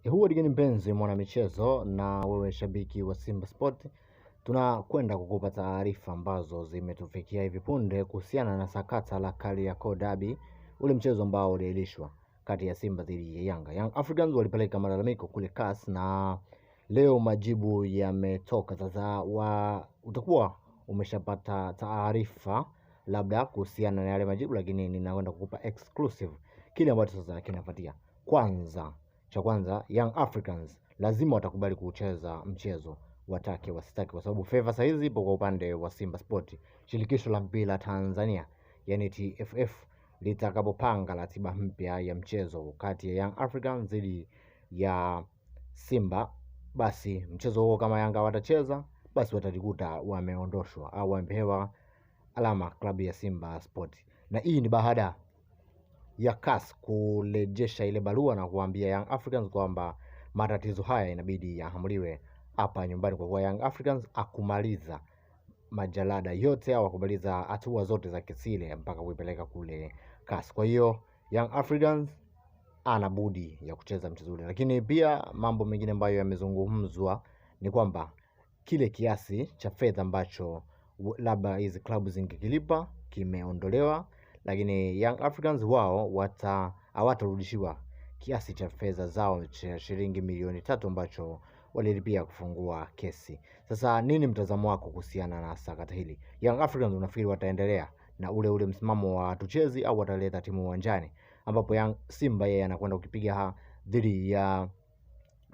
Huo ni mpenzi mwanamichezo na wewe shabiki wa Simba Sport, tunakwenda kukupa taarifa ambazo zimetufikia hivi punde kuhusiana na sakata la Kariakoo Derby, ule mchezo ambao uliahirishwa kati ya Simba dhidi ya Yanga. Young Africans walipeleka malalamiko kule CAS na leo majibu yametoka. Sasa utakuwa umeshapata taarifa labda kuhusiana na yale majibu, lakini ninakwenda kukupa exclusive kile ambacho sasa kinafuatia. Kwanza, cha kwanza, Young Africans lazima watakubali kucheza mchezo, watake wasitake, kwa sababu favor saizi ipo kwa upande wa Simba Sport. Shirikisho la mpira Tanzania, yani TFF, litakapopanga ratiba mpya ya mchezo kati ya Young Africans dhidi ya Simba, basi mchezo huo kama Yanga watacheza, basi watajikuta wameondoshwa au wamepewa alama klabu ya Simba Sport, na hii ni baada ya CAS kurejesha ile barua na kuambia Young Africans kwamba matatizo haya inabidi yaamuliwe hapa nyumbani, kwa kuwa Young Africans akumaliza majalada yote au akumaliza hatua zote za kesi ile mpaka kuipeleka kule CAS. Kwa hiyo Young Africans ana budi ya kucheza mchezo ule, lakini pia mambo mengine ambayo yamezungumzwa ni kwamba kile kiasi cha fedha ambacho labda hizi klabu zingekilipa kimeondolewa, lakini Young Africans wao hawatarudishiwa kiasi cha fedha zao cha shilingi milioni 3 ambacho walilipia kufungua kesi. Sasa nini mtazamo wako kuhusiana na sakata hili? Young Africans unafikiri wataendelea na ule ule msimamo wa tuchezi au wataleta timu uwanjani, ambapo Young Simba yeye anakwenda kukipiga dhidi ya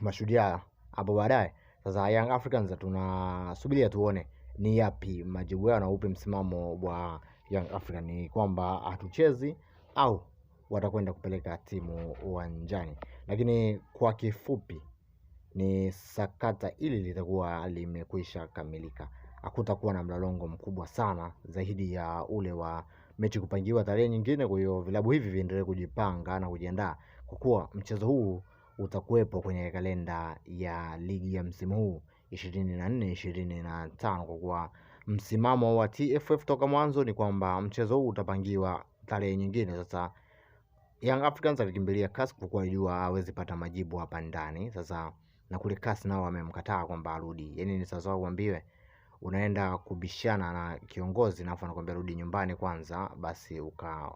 Mashujaa hapo baadaye. Sasa Young Africans tunasubiria tuone ni yapi majibu yao na upi msimamo wa Young African, ni kwamba hatuchezi au watakwenda kupeleka timu uwanjani. Lakini kwa kifupi ni sakata hili litakuwa limekwisha kamilika. Hakutakuwa na mlolongo mkubwa sana zaidi ya ule wa mechi kupangiwa tarehe nyingine. Kwa hiyo vilabu hivi viendelee kujipanga na kujiandaa, kwa kuwa mchezo huu utakuwepo kwenye kalenda ya ligi ya msimu huu 24 25, kwa kuwa msimamo wa TFF toka mwanzo ni kwamba mchezo huu utapangiwa tarehe nyingine. Sasa Young Africans alikimbilia CAS kwa kuwa alijua hawezi pata majibu hapa ndani. Sasa na kule CAS nao wamemkataa kwamba arudi. Yaani ni sawasawa uambiwe unaenda kubishana na kiongozi na afu anakuambia rudi nyumbani kwanza, basi uka